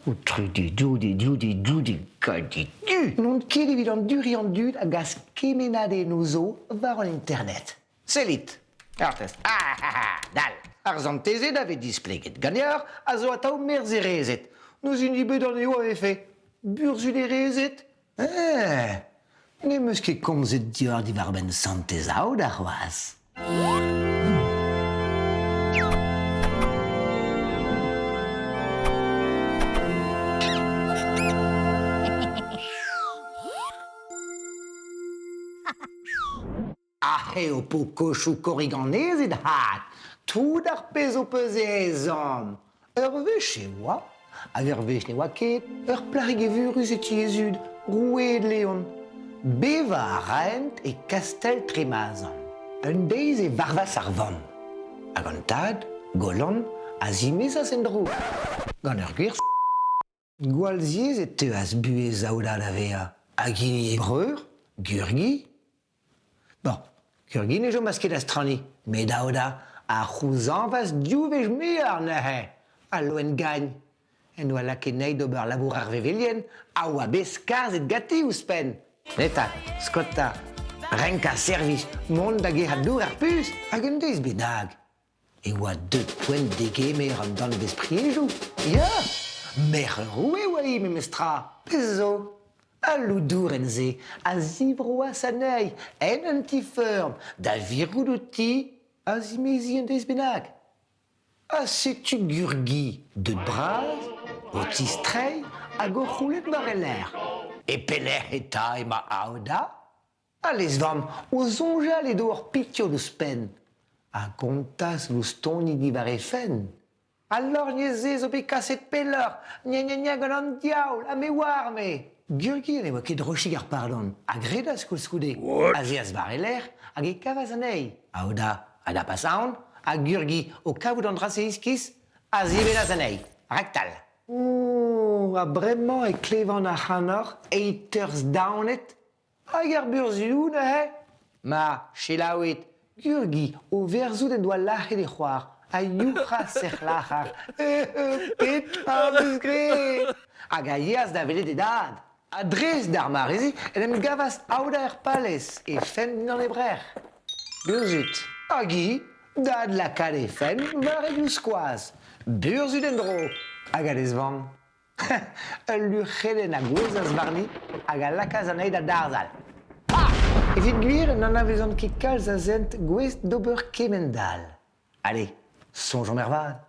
O trude doude doude doude gadi du! N'on ket evit anduriñ an dud a gas kemennadennoù zo war an internet. Sellit! Artest. Ah, ah, ah, dal! Ar santezed a vez displeget ganeoc'h a zo atav merzherezed. N'eus hini bet anezho a vefe burzhuderezed? Eh, n'em eus ket komzet deoc'h diwar-benn Santez Aoda c'hoazh. Aze ho po kochoù korriganezed 'hat, tout ar pezh ho peus ezhomm. Ur wech e oa, hag ur wech ne oa ket, ur plac'hig evurus e ti he zud, roueed Leon. Bevañ a raent e kastell Tremazan. Un deiz e varvas ar vamm. Hag an tad, Golan, a zimezas en-dro. Gant ur gwir Gwall ziaes e teuas buhez Aoda da vezañ. Hag hini he breur, Gurgi? Bon, Gurgi ne chomas ket da straniñ, met Aoda a c'houzañvas div wech muioc'h neuze. Al loen gagn en doa lakaet anezhi d'ober labour ar vevelien a oa bet skarzhet ganti ouzhpenn. Neta, skota, renkañ servij, mont da gerc'hat dour er puñs hag un deiz bennak e oa deuet poent degemer an danvez-priedoù. Ya, merc'h ur roue e oa-hi memestra, pezh zo. Al loudourenn-se a zivroas anezhi en un ti-feurm da virout outi a zimeziñ un deiz bennak. Ha setu Gurgi deuet bras, o tistreiñ hag o c'houlenn war e lerc'h. E pelec'h eta emañ Aoda? Al lez-vamm, o soñjal edo ur pitiod ouzhpenn, a gontas loustoni diwar he fenn. Al lorgnez-se zo bet kaset pelloc'h, gna-gna-gna gant an diaoul, ha me 'oar-me. Gurgi ne oa ket drochik ar pardon, a gredas koulskoude, az eas war e lerc'h hag e kavas anezhi. Aoda a dapas aon, ha Gurgi, o kavout an dra-se iskis, a zibennas anezhi, raktal. Oh, ha bremañ e klevan ac'hanoc'h haters daonet Hag ar burzhudoù neuze? Ma, selaouit, Gurgi, o verzout en doa lac'het e c'hoar, a youc'has e c'hlac'har. Petra am eus graet? Hag a yeas da welet e dad. Ha dres d'ar mare-se en em gavas Aoda er palez, he fenn dindan he brec'h. Burzhud. Hag hi da adlakaat he fenn war he divskoaz. Burzhud en-dro. Hag al lez-vamm. Ul luc'hedenn a gouezhas warni hag a lakaas anezhi da darzhal. Ha! Evit gwir n'anavezan ket kalz a sent gouest d'ober kemend-all. Ale, soñjomp ervat.